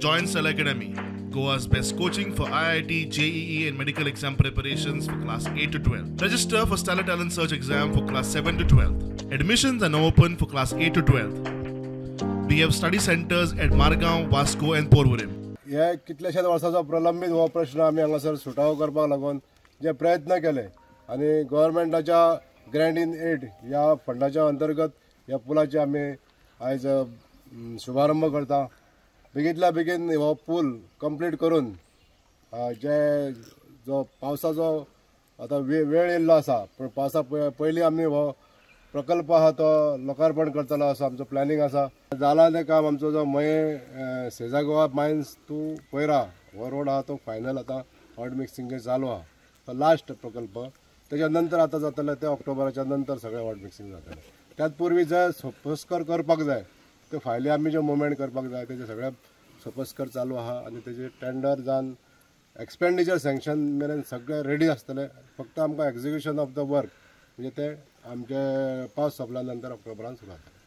Join Stellar Academy, Goa's best coaching for IIT, JEE and medical exam preparations for class 8 to 12. Register for Stellar Talent Search exam for class 7 to 12. Admissions are now open for class 8 to 12. We have study centers at Margao, Vasco and Porvorim. हे कितल्याशाच वर्सांचो प्रलंबीत हो प्रश्न आमी हांगासर सुटावो करपाक लागून जे प्रयत्न केले आनी गव्हर्मेंटाच्या ग्रँट इन एड ह्या फंडाच्या अंतर्गत ह्या पुलाचे आमी आयज शुभारंभ करता. बेगीतल्या बेगीन हो पूल कंप्लीट करून जे जो पावसाचो आतां वेळ येयल्लो आसा, पूण पावसा पयलीं आमी हो प्रकल्प आहा तो लोकार्पण करतलो असो आमचो प्लॅनिंग आसा. जाला तें काम आमचो जो मये सेजा गोवा मायन्स टू पयरा हो रोड आहा तो फायनल आतां हॉट मिक्सिंग चालू आहा, तो लास्ट प्रकल्प. तेच्या नंतर आतां जातलें ते ऑक्टोबराच्या नंतर सगळें हॉट मिक्सिंग जातलें. त्याच पूर्वी जे सोपस्कर करपाक जाय त्यो फायली आमी ज्यो मुवमेंट करपाक जाय तेजे सगळे सोपस्कर चालू आहा आनी तेजे टेंडर जावन एक्सपेंडिचर सँक्शन मेरेन सगळें रेडी आसतलें. फक्त आमकां एक्जिक्युशन ऑफ the work म्हणजे ते आमचे पावस सोंपल्या नंतर ऑक्टोबरान सुरू जातलें.